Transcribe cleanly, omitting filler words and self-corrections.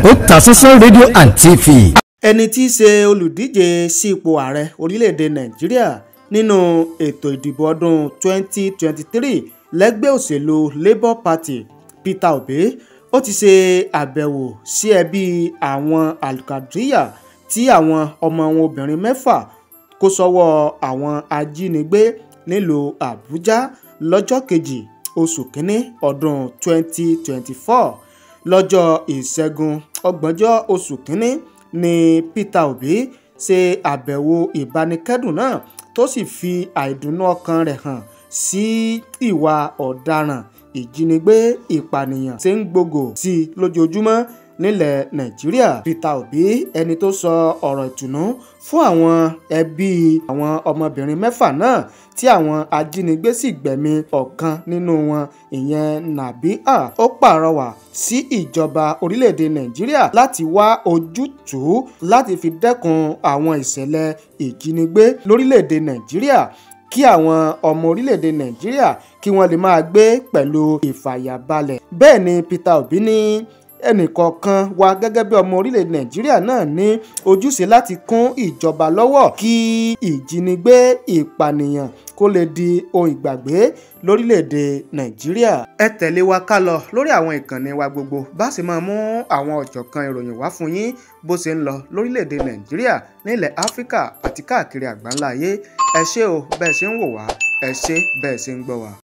Otasansan rédíò and TV. Ẹni tí í ṣe olùdíje sí ipò ààrẹ orílẹ̀-èdè Nàìjíríà nínú ètò ìdìbò ọdún 2023 lẹ́gbẹ́ òṣèlú Labour Party, Peter Obi, ó ti ṣe àbẹ̀wò sí ẹbí àwọn Al-Kadriya tí àwọn ọmọ wọn obìnrin mẹ́fà kó sọ́wọ́ àwọn ajínigbé nílùú Àbújá lọ́jọ́ kejì oṣù kínní ọdún 2024. Lọ́jọ́ Ìṣẹ́gun ọgbọ̀njọ́ oṣù kínní ni Peter Obi ṣe àbẹ̀wò ìbánikẹ́dùn náà, tó sì fi àìdùnnú ọkàn rẹ̀ hàn sí ìwà ọ̀daràn ìjínigbé ìpànìyàn tí ń gbòògò sí i lójoojúmọ́ nílẹ̀ Nàìjíríà. Peter Obi, ẹni tó sọ ọ̀rọ̀ ìtùnú fún àwọn ẹbí àwọn ọmọbìnrin mẹ́fà náà tí àwọn ajínigbé sì gbẹ̀mí ọ̀kan nínú wọn, ìyẹn Nabiha, ó pàrọwà sí ìjọba orílẹ̀-èdè Nàìjíríà láti wá ojútùú láti fi dẹ́kun àwọn ìṣẹ̀lẹ̀ ìjínigbé lórílẹ̀-èdè Nàìjíríà, kí àwọn ọmọ orílẹ̀-èdè Nàìjíríà kí wọ́n lè máa gbé pẹ̀lú ìfàyàbalẹ̀. Bẹ́ẹ̀ ni Peter Obi ní ẹnìkọ̀ọ̀kan wa gẹ́gẹ́ bí ọmọ orílẹ̀-èdè Nàìjíríà náà ní ojúṣe láti kún ìjọba lọ́wọ́ kí ìjínigbé ìpànìyàn kó lè di ohun ìgbàgbé lórílẹ̀-èdè Nàìjíríà. Ẹ tẹ̀lé wa ká lọ lórí àwọn ìkànnì wa gbogbo bá sì máa mú àwọn ọ̀jọ̀kan ìròyìn wá fún yín bó ṣe ń lọ lórílẹ̀-èdè Nàìjíríà, nílẹ̀ Áfíríkà àti káàkiri àgbáńlá ayé. Ẹ ṣé o bẹ́ẹ̀ ṣe ń wò wá, ẹ ṣé bẹ́ẹ̀ ṣe ń gbọ́ wá.